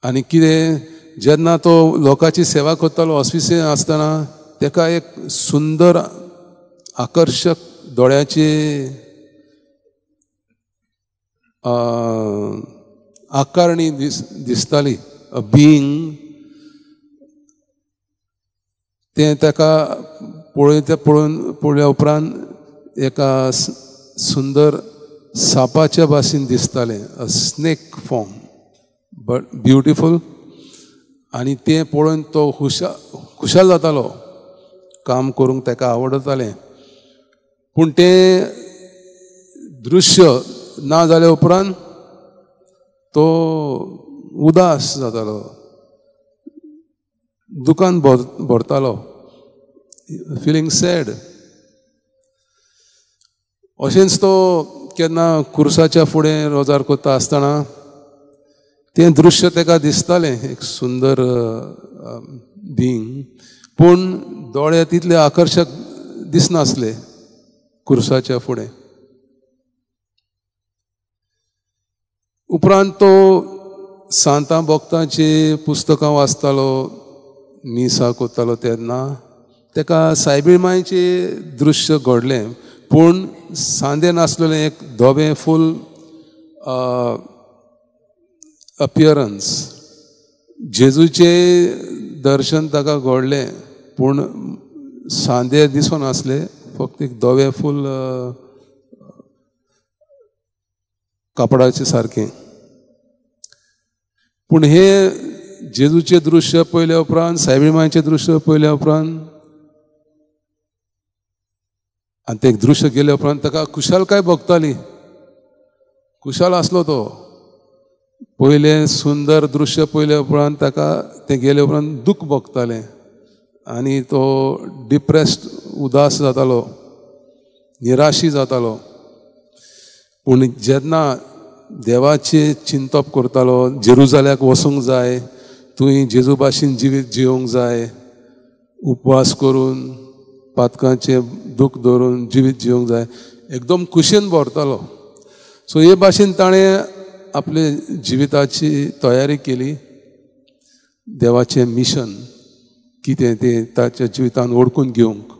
आनी कितें जेन्ना तो लोकांची सेवा करतालो ऑस्पिसियन आसतना ताका एक सुंदर आकर्शक दोळ्याची आकारणी दिसताली, अ बीइंग. तें ताका पळयता पळोवन पळयल्या उपरांत एका सुंदर सापाच्या भाशेन दिसतालें, a snake form but beautiful. आनी तें पळोवन तो खुशाल जातालो, काम करूंक ताका आवडतालें. पूण तें दृश्य ना जाल्या उपरांत तो उदास जातालो, दुकान भरतालो, फिलिंग सॅड. अशेंच तो केन्ना कुर्साच्या फुडें रोजार करता आसतना तें दृश्य ताका दिसतालें, एक सुंदर बींग, पूण दोळे तितले आकर्शक दिसनासले कुर्साच्या फुडें. उपरांत तो सांतां भक्तांची पुस्तकां वाचतालो, मिसां करतालो तेन्ना ताका सायबीण मांयचें दृश्य घडलें, पूण सांदे नासलेलें, एक धवें फूल अपियरन्स. जेजूचें दर्शन ताका घडलें, पूण सांदे दिसून आसले, फक्त एक धवें फूल कापडाचें सारकें. पूण हे जेजूचें दृश्य पळयल्या उपरांत, सायबीण मांयचें दृश्य पळयल्या उपरांत आनी तें दृश्य गेल्या उपरांत ताका खुशालकाय भोगताली, खुशाल आसलो तो. पयलें सुंदर दृश्य पळयल्या उपरांत ताका तें गेल्या उपरांत दूख भोगतालें आनी तो डिप्रेस्ड, उदास जातालो, निराशी जातालो. पूण जेन्ना देवाचें चिंतप करतालो, जेरुजाल्याक वचूंक जाय, तुवें जेजू भाशेन जिवीत जिवंक जाय, उपवास करून पातकांचें दूख धरून जिवीत जिवंक जाय, एकदम खुशयेन भरतालो. सो हे भाशेन ताणें आपले जिविताची तयारी केली, देवाचें मिशन कितें तें ताच्या जिवितान ओळखून घेवंक.